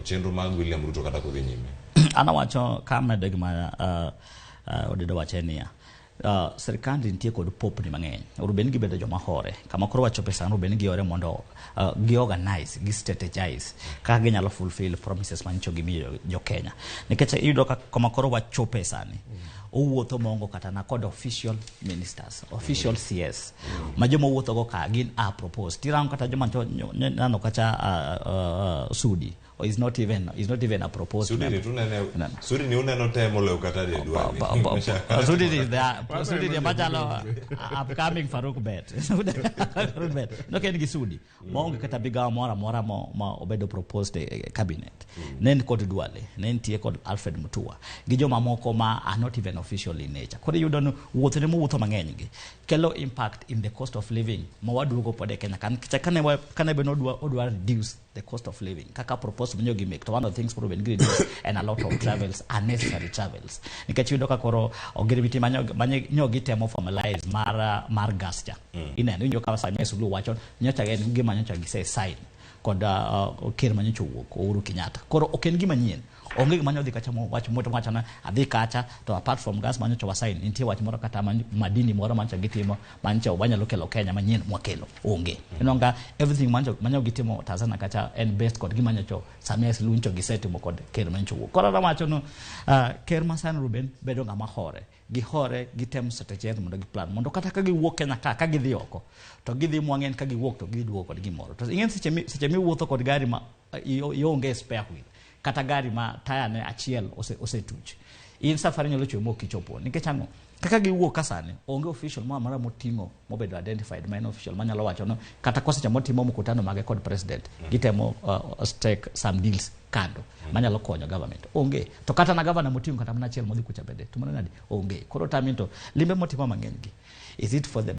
chenro mag William Ruto kata kodhi nyime? An awacho ka amedo gima Odedo wacho niya, sirkand nitie kod popni mang'eny. Onego bed ni gibedo joma hore. Kama koro wachope sani, onego bed ni gihore mondo gi organize, gi strategize kaka ginyalo fulfill promises manyicho gimiyo jo Kenya. Nikech iyudo ka kama koro wachope sani, owuotho mongo kata na kod official ministers, official CS, ma joma owuotho go ka gin are proposed. Tirango kata joma nano kacha Sudi is not even a proposed Sudi ni member. tunene No, no. Sudi ni uneno te moloyo kata de dwani. Sudi is there. Sudi ni machalo upcoming Farouk Bet. Farouk Bet. No ken gi Sudi. Maonge kata migawo moro amora ma obedo proposed e cabinet. Ne en kod Duale, ne nitie kod Alfred Mutua. Gi joma moko ma are not even official in nature. Koro iyudo ni wuothne mowuotho mang'eny gi kelo impact in the cost of living ma waduogo pod e Kenya. Kan kane be odwa reduce the cost of living kaka proposed manyo gi make to one of the things koro bed reduce and a lot of travels, unnecessary travels, nikech iyudo ka koro ogirimiti manyo gitemo formalize mar gas cha. Ineno iwinjo ka Samia Suluhu wacho nyocha en gima nyocha gise sign kod ker manyocha owuok Uhuru Kenyatta. Koro ok en gima nyien, onge gima nyodhi kacha mo wach moto wacho na adhi kacha to apart from gas manyocha wasign nitie wach moro kata madini moro manyocha gitimo manyocha wanyalo kelo Kenya manyien mwakelo onge. Ineno ka everything manyo gitimo Tanzania kacha en based kod gima nyocha Samia Suluhu nyocha gisetimo kod ker manyocha owuok. Koro awacho no ker masani Ruben bedo ng'ama hore gihore gitem strategize mondo giplan mondo kata ka giwuok Kenya ka gidhi oko to gidhi mwang'en ka giwuok to giduogo kod gimoro. To ing'en seche miwuotho kod gari ma ionge spare wheel kata gari ma taya ne achiel osetuch, in safari nyalo chwe mok ichopo. Nikech ang'o? Kaka giwuok ka sani onge official moro amora moting'o mobedo identified ma en official manyalo wacho no kata koseche motimo mkutano mage kod president gitemo stake some deals kando manyalo konyo government onge. To kata na governor moting'o kata mana achiel modhi kucha bende to mano nadi onge. Koro tami to limbe motimo mang'eny gi, is it for the